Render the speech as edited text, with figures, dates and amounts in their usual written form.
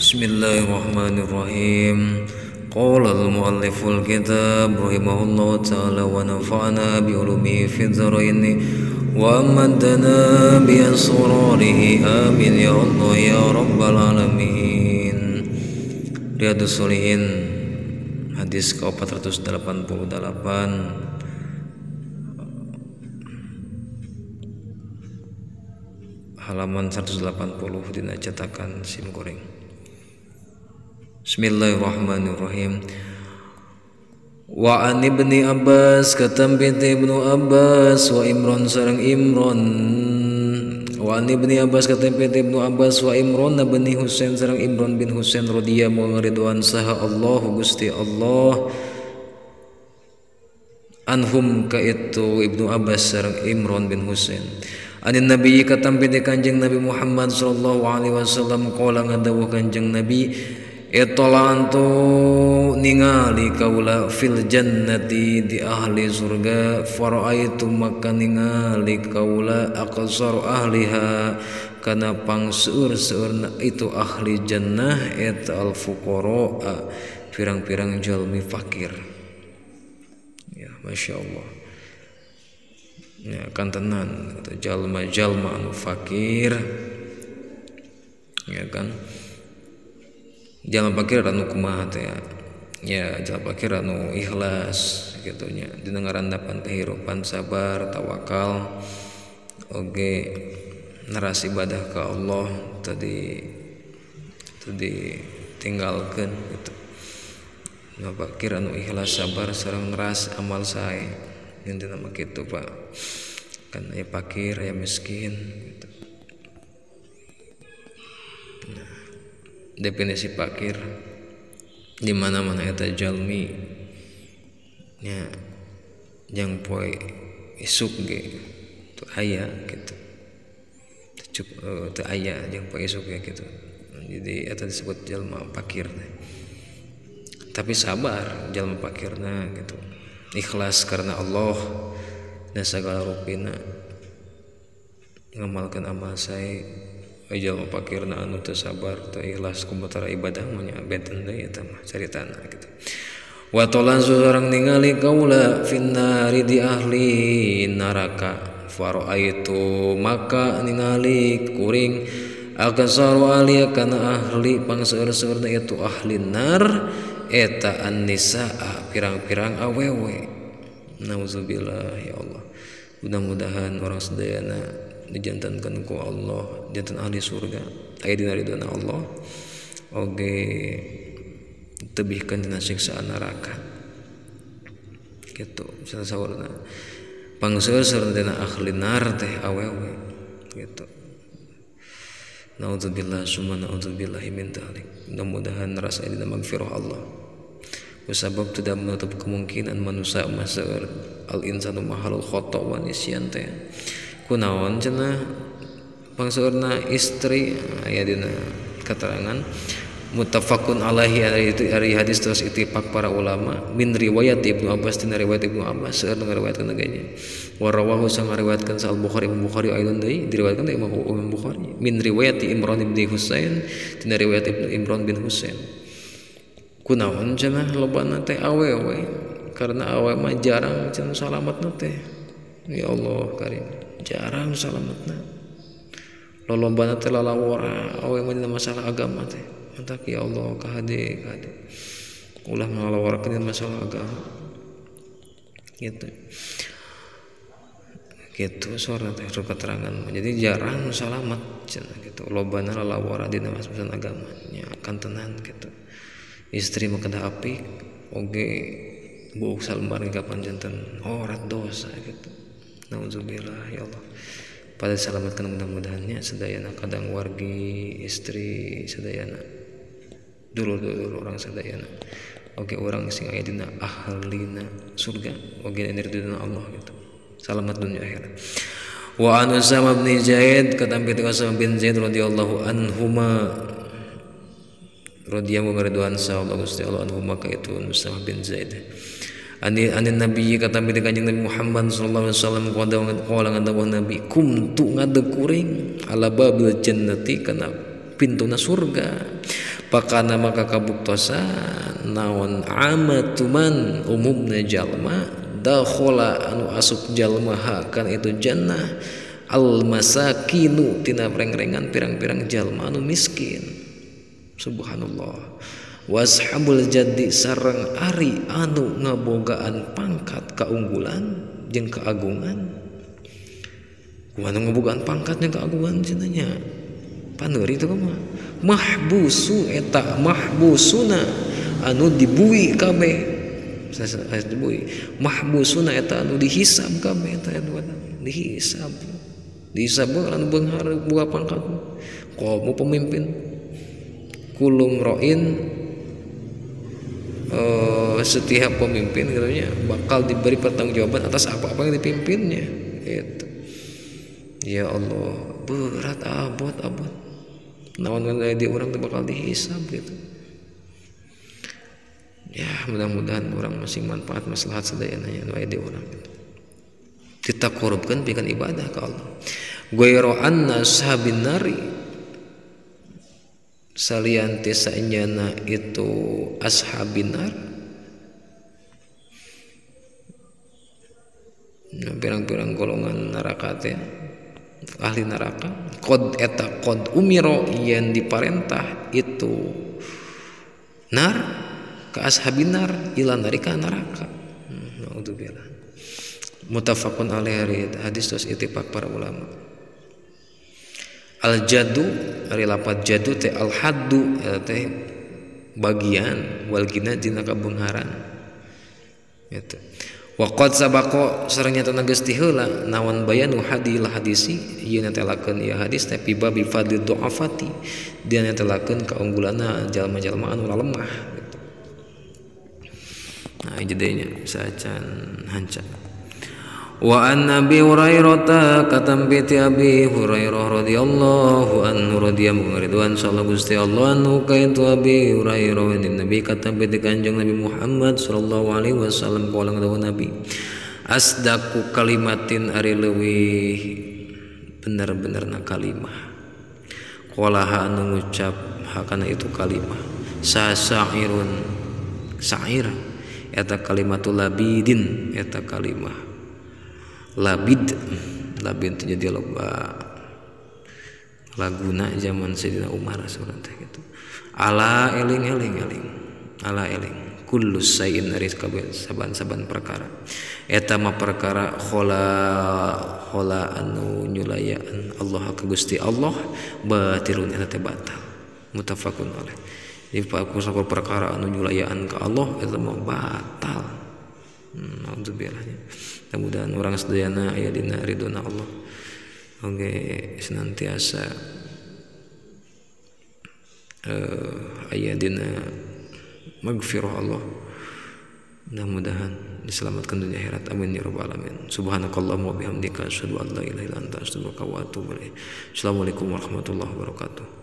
Bismillahirrahmanirrahim. Qala al-mualliful kitab rahimahullahu ta'ala wa nafa'ana bi ulumihi fid dharain wa amaddana bi asrarihi amin ya Allah ya rabbal alamin. Riyadhus Shalihin hadis ke-488. Halaman 180 dina cetakan sim goreng. Bismillahirrahmanirrahim. Wa an ibni Abbas katampi Ibnu Abbas wa Imran sareng Imran. Wa an ibni Abbas katampi Ibnu Abbas wa Imran bin Husain sareng Imran bin Husain radhiyallahu ngariduan saha Allah Gusti Allah anhum ka itu Ibnu Abbas sareng Imran bin Husain. Anin Nabi katampi Kanjeng Nabi Muhammad sallallahu alaihi wasallam qala ngadawuh Kanjeng Nabi etolantu ningali kaula fil jannati di ahli surga faraitu maka ningali kaula aqsar ahliha kana pangseueur-seueurna itu ahli jannah eta al fuqara pirang-pirang jalmi fakir. Ya masyaallah. Ya kantenan jalma-jalma anu fakir ya kan, jalma fakir anu kumaha teh ya, jalma fakir anu ikhlas gitu nya dina ngarandapan kehidupan sabar tawakal oge neras ibadah ka Allah tadi tinggalkeun gitu. Jalma fakir anu ikhlas sabar sareng neras amal sae intina mah kitu Pak kan, aya fakir aya miskin gitu. Nah, definisi fakir di mana-mana eta jalmi nya jang poe isuk ge teu aya gitu, teu aya jang poe isuk ge gitu. Jadi eta disebut jalma fakir teh. Tapi sabar jalma fakirna gitu, ikhlas karena Allah dan segala rupina ngamalkan amal saya. Jalma fakirna anu teu sabar teu ikhlas kumatara ibadah mah nya benten deui eta mah caritana gitu. Wa tolan seorang ningali kaula finnari di ahli neraka faraaitu maka ningali kuring akasaru ahli kana ahli pangseueur-seueurna itu ahli nar eta an-nisaa pirang-pirang awewe. Nauzubillah ya Allah. Mudah-mudahan orang sedayana dijantankan ku Allah jantan ahli surga aya dina ridona Allah oge tebihkeun dina siksaan neraka gitu. Sasaurna pangseueur dina ahli nar teh awewe gitu. Nauzubillah summa naudzubillahi min dzalik. Mudah-mudahan rasa dina magfirah Allah. Sebab tidak menutup kemungkinan manusia maseur al insanu mahalul khata wa nisyan teh. Kunaon cenah pangseurna istri aya dina keterangan muttafaqun alaihi itu ari hadis terus ittifaq para ulama min riwayat Ibnu Abbas dina riwayat Ibnu Abbas seueur nu ngariwayatkeun ge nya. Wa rawahu sang ngariwayatkeun Sahih Bukhari Imam Bukhari aidon deui diriwayatkeun deui Imam Bukhari min riwayat Imran bin Husain dina riwayat Ibnu Imran bin Husain. Kunaon cenah lobana teh awewe karena awewe mah jarang cenah salametna teh. Ya Allah karim, jarang salametna. Lolobana teh lalawara awewe mah dina masalah agama teh. Mantak ya Allah kahade kahade. Ulah ngalawarkeun dina masalah agama. Gitu. Gitu suara teh keterangan. Jadi jarang salamet cenah gitu. Lobana lalawara dina masalah agama nya kantenan gitu. Istri mah kedah apik oge buuk salembar kapan janten orat dosa gitu. Nauzubillah ya Allah. Pada selamatkan mudah-mudahannya sedayana kadang wargi istri sedayana dulur-dulur orang sadayana oge orang sing aya dina ahlina surga oge dina Allah gitu. Selamat dunia akhirat. Wa an Usama bin Zaid katampi Usama bin Zaid radhiyallahu anhuma radhiyallahu ngariduan sa Allah Gusti Allah anhuma ka itu Usama bin Zaid. Ani Nabi katampi Kanjeng Nabi Muhammad sallallahu alaihi wasallam qala ngadawuh Nabi kumtu ngadeg kuring ala babil jannati kana pintuna surga. Pakana maka kabuktosan naon amatuman umumna jalma dakhala anu asup jalma hakan itu jannah al masakinu tina rengrengan pirang-pirang jalma anu miskin. Subhanallah. Washabul jaddi sareng ari anu ngabogaan pangkat keunggulan jeung keagungan. Kumaha ngabogaan pangkatnya keagungan cenah nya. Paneuri itu kumaha? Mahbusu eta mahbusuna anu dibui kabeh. Saya dibui. Mahbusuna eta anu dihisab kabeh eta dihisab. Dihisab anu beunghar boga pangkat. Komo pemimpin kulum roin setiap pemimpin katanya bakal diberi pertanggungjawaban atas apa-apa yang dipimpinnya gitu. Ya Allah, berat abot abot. Naon di orang tuh bakal dihisab gitu. Ya mudah-mudahan orang masing manfaat maslahat sadayana nya nu aya di urang gitu. Ditakorubkeun pikeun ibadah ka Allah. Ghairu anna ashabin nari salian ti saenyana itu ashabin nar. Nah, pirang-pirang golongan neraka teh ahli neraka qad eta qad umiro yen diparentah itu nar ka ashabin nar ila nari ka neraka. Naudzubillah. Muttafaqun alaihi, hadis tos ittifaq para ulama. Al jadu ari lapat jadu teh al haddu teh bagian wal gina dina kabeungharan gitu. Wa qad sabaqa sareng nyata geus ti heula naon bayanu hadil hadisi ieu netelakeun ieu hadis teh fi babi fadlid du'afati dia netelakeun kaunggulanna jalma-jalma anu lemah gitu. Nah jadinya saacan hanca. Wa an Abi Hurairah katampi ti Abi Hurairah radhiyallahu anhu radhiyallahu ridwan sallallahu Gusti Allah anhu ka itu Abi Hurairah Nabi katampi ti Kanjeng Nabi Muhammad sallallahu alaihi wasallam qala dawuh Nabi asdaqu kalimatin ari leuwih bener-benerna kalimah qalaha anu ngucap hakana itu kalimah sa sa'irun sa'ir eta kalimatul labidin eta kalimah labid labid itu jadi loba laguna zaman Sayyidina Umar rasulullah teh gitu. Ala eling eling eling ala eling kullu sayin ari kabeh saban-saban perkara eta mah perkara khola khola anu nyulayaan Allah ka Gusti Allah batilun eta teh batal. Muttafaqun alaih. Jadi perkara anu nyulayaan ka Allah eta mah batal. Naudzubillah. Mudah-mudahan orang sedayana aya dina ridona Allah. Oge senantiasa aya dina magfirah Allah. Mudah-mudahan diselamatkan dunia akhirat. Amin ya rabbal alamin. Subhanakallahumma wa bihamdika asyhadu an la ilaha illa anta astaghfiruka wa atubu ilaik. Assalamualaikum warahmatullahi wabarakatuh.